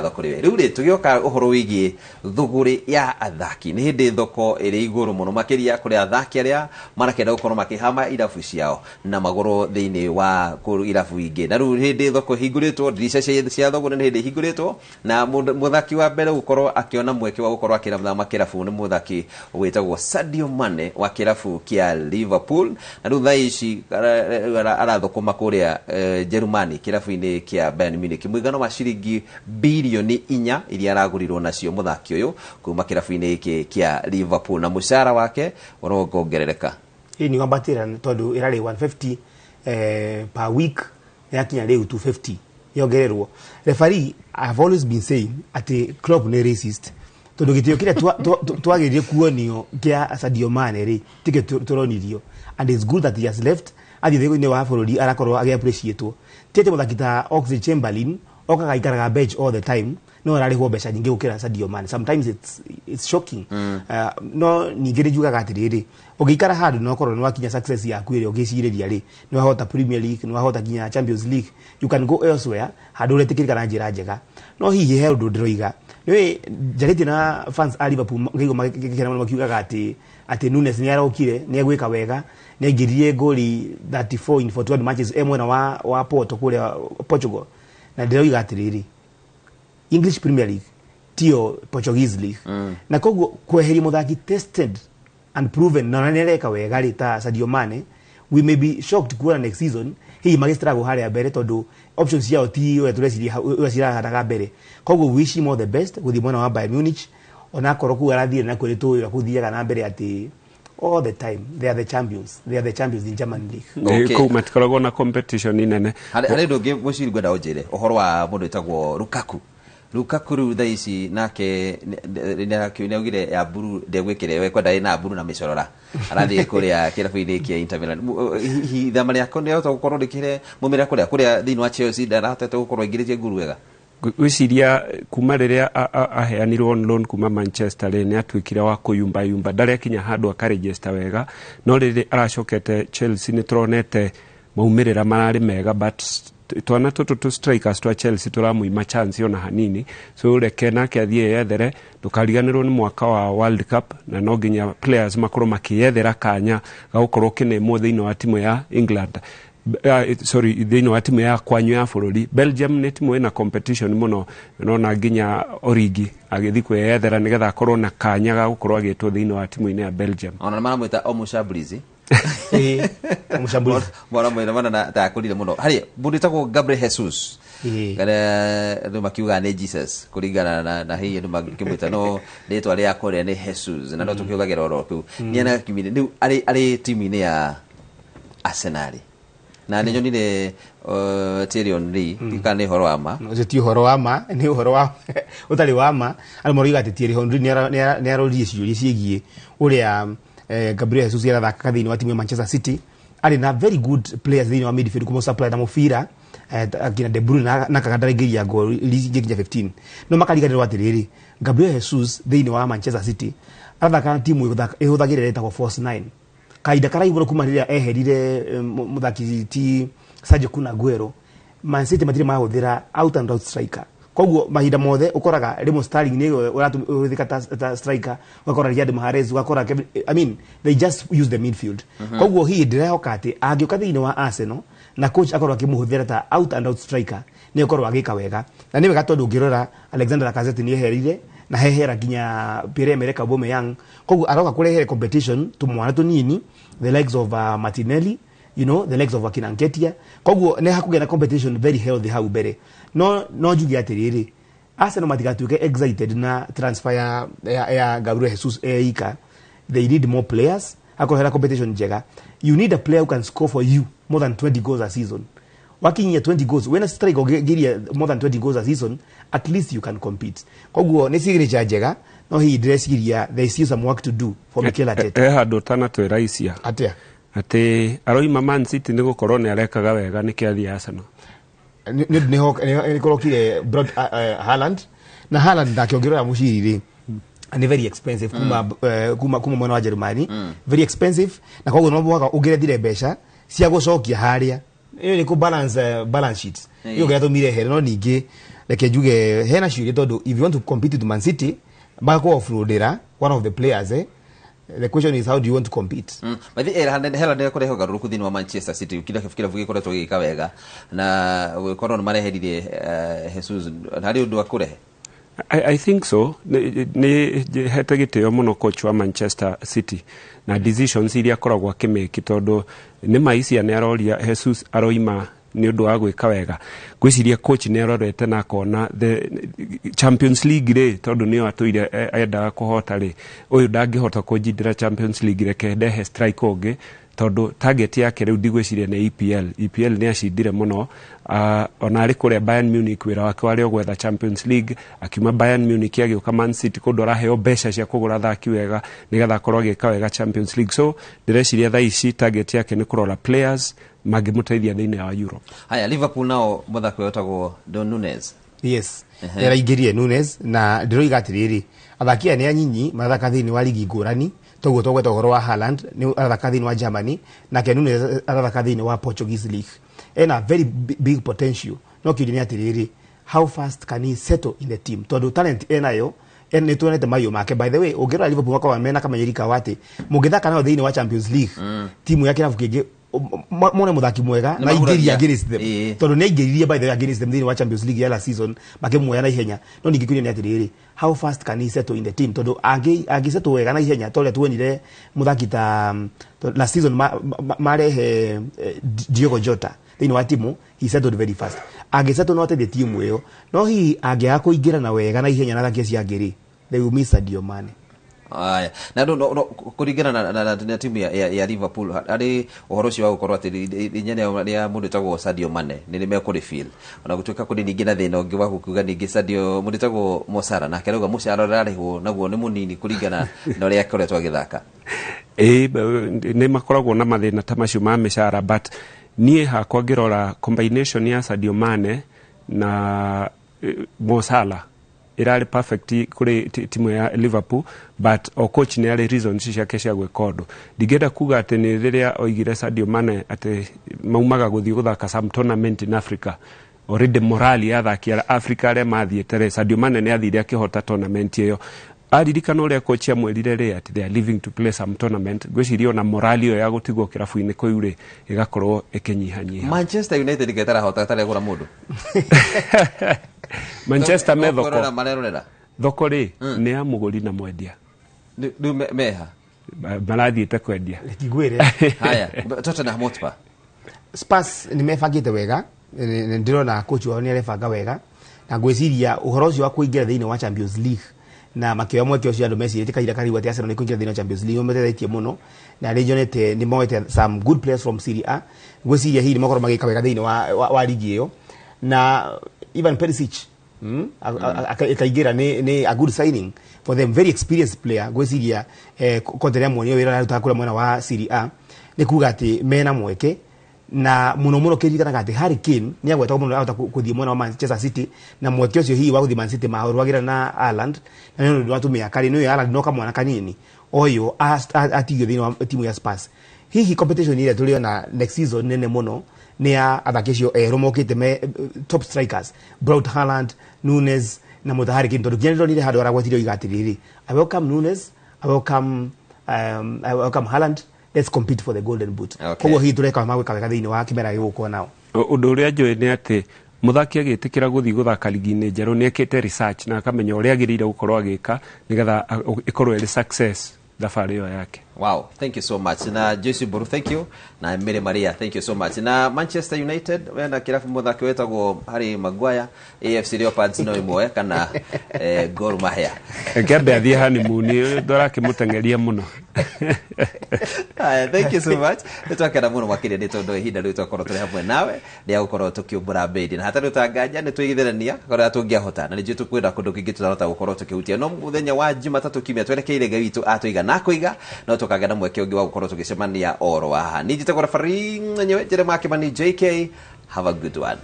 Ngatho kũrĩ we. Rĩu rĩ, tũgĩoka ũhoro wĩgiĩ thũgũrĩ ya athaki, nĩ hĩndĩ thoko ĩrĩ igũrũ mũno, makĩria kũrĩ athaki arĩa marakenda gũkorwo makĩhama irabu ciao na magũrũ thĩinĩ wa kũu irabu ingĩ. Na rĩu hĩndĩ thoko ĩhingũrĩtwo, ndirica cia thogora nĩ hĩndĩ ihingũrĩtwo, na mũthaki wa mbere gũkorwo akĩona mweke wa gũkorwo akĩrathama kĩrabu nĩ mũthaki wĩtagwo Sadio Mane wa kĩrabu kĩa Liverpool. Na rĩu thaa ici arathũkũma kũrĩa Jerumani kĩrabu-inĩ kĩa Bayern Munich, mũigana wa ciringi bilioni 4 iria aragũrirwo nacio mũthaki ũyũ kuma kĩrabu-inĩ gĩkĩ kĩa Liverpool, na mũcara wake ũrongongerereka. Ĩ nĩ wambatĩra tondũ ĩrarĩ 150 per week, yakinya rĩu 250, yongererwo. Referee, I have always been saying atĩ Klopp nĩ racist, tondũ gĩtĩo kĩrĩa twagĩrĩire kuonio kĩa Sadio Mane rĩ, tikĩo tũronirio. And it's good that he has left, athiĩ thĩinĩ wa bũrũri arakorwo agĩ appreciate. Ti atĩ mũthaki ta Oxlade Chamberlain okaga aikaraga bench all the time, no ararĩhwo mbeca nyingĩ gũkĩra Sadio Mane. Sometimes it's shocking. No ningĩ nĩ njugaga atĩrĩrĩ, ũngĩikara handũ na ũkorwo nĩ wakinya success yaku ĩrĩa ũngĩcirĩria rĩ, nĩ wahota Premier League, nĩ wahota nginya Champions League, you can go elsewhere handũ ũretĩkĩrĩka na njĩra njega. No hihi he ũndũ ndĩroiga, nĩũĩ njarĩtie na fans a Liverpool, ngaigua magĩkena mũno makiugaga atĩ Nunes nĩ arokire, nĩ egwĩka wega, nĩ aingĩririe ngoli 34 in 41 matches e mwena wa Porto kũrĩa Portugal. Na ndĩroiga atĩrĩrĩ, English Premier League tiyo Portuguese League. Na koguo kweheria mũthaki tested and proven na nĩ areka wega rĩ ta Sadio Mane, we may be shocked kuona next season hihi magĩstruggle harĩa mbere, tondũ options ciao ti ũrĩa tũreciria ũrĩa cirahanaga mbere. Koguo wish him all the best gũthiĩ mwena wa Bayern Munich, onakorwo kũu arathire nakuo nĩ tũĩ ũrĩa kũthiaga na mbere, atĩ all the time they are the champions, they are the champions in German league. Okay. Kũu matikoragwo na competition nene. Harĩ ũndũ ũngĩ mũciri ngwenda ũnjĩre ũhoro wa mũndũ wĩtagwo Lukaku. Lukaku rĩu thaa ici nake nĩaugire ya mburu ndegwĩkĩra, we kwenda ĩna mburu na mĩcorora, arathiĩ kũrĩa kĩrabu-inĩ kĩa Inter Milan. Hihi ithama rĩako nĩahota gũkorwo rĩkĩre mumĩra kũrĩa thĩinĩ wa Chelsea, ndarahotete gũkorwo aingĩrĩtie nguru wega? Gwĩciria kuma rĩrĩa aheanirwo on loan kuma Manchester rĩ, nĩ atuĩkire wa kũyumbayumba, ndarĩ akinya handũ akaregister wega. No rĩrĩ aracokete Chelsea, nĩ tũronete maumĩrĩra mararĩ mega, but twana tũtũ tũ strikers twa Chelsea tũramũima chance ona hanini. So reke nake athiĩ eyethere. Ndũkariganĩrwo nĩ mwaka wa World Cup, na no nginya players makorwo makĩyethera kanya ga gũkorwo ũkĩnemwo thĩinĩ wa timu ya England, sorry, thĩinĩ wa timu ya kwanyu ya bũrũri. Belgium nĩ timu ĩna competition mũno, nona nginya Origi agĩthiĩ kwĩyethera nĩgetha akorwo na kanya ga gũkorwo agĩtwo thĩinĩ wa timu-inĩ ya Belgium. Ona nĩ maramwĩta Omushambulizi. Ĩĩ, mũcambulizi. Maramwĩra mana na takũrire mũno harĩ mũndũ wĩtagwo Gabriel Jesus, kana andũ makiugaga nĩ Jesus kũringana na hihi andũ makĩmwĩta, no rĩtwa rĩa kũrĩa nĩ Jesus, na no tũkĩhũthagĩra oro kĩu. Nĩ anakiumire rĩu arĩ timu-inĩ ya Arsenal, na nĩ nyonire Thierry Henry, kana nĩ ũhoro wa ma? Ũcio ti ũhoro wa ma, nĩ ũhoro wa ũtarĩ wa ma. Andũ maroiga atĩ Thierry Henry nĩ aroririe ciũria ciĩgiĩ ũrĩa Gabriel Jesus arathakaga thĩinĩ wa timu ya Manchester City. Arĩ na very good players thĩinĩ wa midfield kũmũ supply na mũbira, akina De Bruyne na kaga ndaraingĩria ngolu ingĩkinya 15, no makariganĩrwo atĩrĩrĩ, Gabriel Jesus thĩinĩ wa Manchester City arathaka na timu ĩhũthagĩra ĩtagwo false nine kahinda karaihu mũno kuma rĩrĩa eherire mũthaki ti Sergio Kun Aguero. Man City matirĩ mahũthĩra out and out striker, koguo mahinda mothe ũkoraga rĩmwe Sterling nĩwe ũrahũthĩka ta striker, ũgakora Riyad Mahrez, ũgakora Kevin, I mean, they just use the midfield. Koguo hihi ndĩrehoka atĩ angĩũka thĩinĩ wa Arsenal na coach akorwo akĩmũhũthĩra ta out and out striker, nĩ akorwo agĩka wega. Na nĩ wega tondũ ũngĩrora Alexander Lacazette nĩ eherire na hehera nginya Pierre-Emerick Aubameyang, koguo aroka kũrehere competition tũmwana tũnini, the likes of Martinelli, the likes of akina Nketiah. Koguo nĩ hakũgĩa na competition very healthy hau mbere. No njuge atĩrĩrĩ, Arsenal matigatuĩke excited na transfer ya Gabriel Jesus eika. They need more players akorwo hena competition njega. You need a player who can score for you more than 20 goals a season. Wakinyia 20 goals, when a striker ũngĩgiria more than 20 goals a season, at least you can compete. Koguo nĩ signature njega, no hihi ndĩreciria there is still some work to do for Mikel Arteta. He handũ ũtanatwĩra icia. Atĩa? Atĩ aroima Man City nĩ gũkorwo nĩ arekaga wega, nĩkĩo athiĩ Arsenal. Nĩ kũrokire brought Haaland, na Haaland nake ũngĩrora mũciri rĩ, nĩ very expensive kuma mwena wa Jerumani, very expensive, na koguo no mũhaka ũngĩrethire mbeca cia gũcokia harĩa. Ĩyo nĩ kũ balance balance sheet. Ĩyo gĩatũmire here, no ningĩ reke njuge hena ciũria, tondũ if you want to compete with Man City, magakũ offloadera one of the players, the question is, how do you want to compete? Mathi Haaland nĩ kũrehe ũgarũrũku thĩinĩ wa Manchester City, kĩrĩa kĩrabu gĩkoretwo gĩgĩka wega na gũkorwo nĩ mareherire Jesus harĩ ũndũ wa kũrehe. I think so. Nĩ hete gĩtĩo mũno coach wa Manchester City na decisions iria akoragwo akĩmĩki, tondũ nĩ maicia nĩ aroria Jesus aroima nĩ ũndũ wa gwĩka wega. Ngwĩciria coach nĩ arorete na akona the Champions League rĩ, tondũ nĩyo atũire endaga kũhota rĩ, ũyũ ndangĩhota kũnjindĩra Champions League, reke ndehe striker ũngĩ, tondũ target yake rĩu ndigwĩciria nĩ EPL. EPL nĩ acindire mũno, ona arĩ kũrĩa Bayern Munich wĩra wake warĩ o gwetha Champions League. Akiuma Bayern Munich agĩũka Man City, kũndũ araheo mbeca cia kũgũra athaki wega nĩgetha akorwo agĩka wega Champions League. So ndĩreciria thaa ici target yake nĩ kũrora players mangĩmũteithia thĩinĩ wa Europe. Haya, Liverpool nao mũthaki wetagwo Don Nunes. Yes, nĩaraingĩrire Nunes, na ndĩroiga atĩrĩrĩ, athaki aya nĩ anyinyi marathaka thĩinĩ wa ligi ngũrani. Toguo twagweta ũhoro wa Haaland nĩ arathaka thĩinĩ wa Germany, nake Nunes arathaka thĩinĩ wa Portuguese league. Ena very big potential, no kĩũria nĩ atĩrĩrĩ, how fast can he settle in the team? Tondũ talent enayo, nĩ tuonete mahiũ make. By the way, ũngĩrora Liverpool makoragwo mena kamenyeri kao atĩ mũngĩthaka nao thĩinĩ wa Champions League, timu ya kĩrabu kĩngĩ mone mũthaki mwega Nĩ na aingĩrie mahuragia. against them, tondũ nĩ aingĩririe, by the way, against them thĩinĩ wa Champions League ya last season, makĩmuoya na ihenya. No ningĩ kĩũria nĩ atĩrĩrĩ, how fast can he settle in the team? Tondũ angĩ settle wega na ihenya ta ũrĩa tuonire mũthaki ta last season marehe Diogo Jota thĩinĩ wa timu, he settled very fast. Angĩsettle no ateithie timu ĩyo, no hihi angĩaga kũingĩra na wega na ihenya na athaki acio angĩ rĩ, they will miss Sadio Mane. Aya, na no kũringana na timu ya Liverpool, harĩ ũhoro ũcio wa gũkorwo atĩ inya rĩa mũndũ wĩtagwo Sadio Mane nĩ mekũrĩ ona gũtuĩka kũrĩ ningĩ na thĩna ũngĩ wa gũkiuga ningĩ Sadio, mũndũ wĩtagwo Mo Salah nake arauga mũcara ũrĩa ararĩhwo naguo nĩ mũnini kũringana na ũrĩa akoretwo agĩthaka. Ĩĩ, nĩ makoragwo na mathĩna ta macio ma mĩcara, but niĩ hakwa ngĩrora combination ya Sadio Mane na Mo Salah ĩrarĩ perfect kũrĩ timu ya Liverpool, but o coach nĩ arĩ reasons ciake cia gwĩka ũndũ. Ndingĩenda kuga atĩ nĩ rĩrĩa oigire Sadio Mane atĩ maumaga gũthiĩ gũthaka some tournament in Africa, already morali ya athaki a Africa arĩa mathiĩte rĩ, Sadio Mane nĩ athire akĩhota tournament ĩyo. Aririkana ũrĩa coach amwĩrire rĩ atĩ they are leaving to play some tournament, ngwĩciria ona morali ĩyo ya gũtigwo kĩrabu-inĩ kũu rĩ ĩgakorwo ĩkĩnyihanyiha. Manchester United gĩtarahota ĩtarĩ mũndũ. Manchester me thoko. Kũrora marerorera. Thoko rĩ nĩ ya mũgũri na mwendia. Rĩu meha. Marathiĩte kwendia. Ngwĩre. Haya, Tottenham Hotspur. Spurs nĩ mebangĩte wega. Nĩ ndĩrona coach wao nĩ arebanga wega, na ngwĩciria ũhoro ũcio wa kũingĩra thĩinĩ wa Champions League na makĩoya mweke ũcio andũ mecirĩtie kahinda kariu atĩ Arsenal nĩ kũingĩra thĩinĩ wa Champions League nĩ mateithĩtie mũno, na nĩ nyonete nĩ moete some good players from Serie A. Ngwĩciria hihi nĩ makorwo magĩka wega thĩinĩ wa ligi ĩyo, na Ivan Perisic ĩkaingĩra nĩ a good signing for them, very experienced player. Ngwĩciria Conte nĩ amuonio wĩra ararutaga kũrĩa mwena wa Serie A, nĩ kuga atĩ mena mweke, na muno muno kĩririkanaga atĩ Harry Kane nĩ agwetagwo mũno ahota kũthiĩ mwena wa Manchester City, na mweke ũcio hihi wa gũthiĩ Man City mahũragĩra na Haaland, na nĩ ũndũ wa tũmĩaka rĩ, nĩ ũyũ Haaland no kamwana kanini ũyũ atigio thĩinĩ wa timu ya Spurs. Hihi competition ĩrĩa tũrĩona next season nene mũno nĩ ya athaki acio erũ mokĩte me top strikers, Braut Haaland, Nunes na mũta Harry Kane, tondũ nginya nĩndonire handũ aragwetire oiga atĩrĩrĩ, "I welcome Nunes, I welcome Haaland, let's compete for the golden boot." Koguo hihi tũreka magwĩka wega thĩinĩ wa kĩmera gĩgũkwo nao. Ũndũ ũrĩa njũĩ nĩ atĩ mũthaki agĩtĩkĩra gũthiĩ gũthaka ligi-inĩ njerũ nĩ ekĩte research na akamenya ũrĩa agĩrĩire gũkorwo agĩka nĩgetha ĩkorwo ĩrĩ success thabarĩ ĩyo yake. Wow, thank you so much. Na Joyce Mburu, thank you. Na Mary Maria, thank you so much. Na Manchester United wena kirabu muthaki wetagwo Harry Maguire, AFC Leopards no ĩmwe kana Gor Mahia. Reke ambe athiĩ honeymoon, ndũrakĩmũteng'eria mũno. Haya, thank you so much. Nĩ twakena mũno makĩria nĩ tondũ ihinda rĩu twakorwo tũrĩ hamwe nawe rĩa gũkorwo tũkĩũmbũra mbĩndi, na hatarĩ ũtanganja nĩ twĩgithĩrania kũrĩa tũngĩahota, na nĩ njũĩ tũkwenda kũndũ kĩngĩ tũtarahota gũkorwo tũkĩhutia, no mũthenya wa Jumatatũ kiumia twerekeire Ngai witũ atũiga na kũiga no tũkagĩa na mweke ũngĩ wa gũkorwo tũgĩcemania oro haha. Niĩ njĩtagwo referee mwenyewe Jeremiah Kimani JK. Have a good one.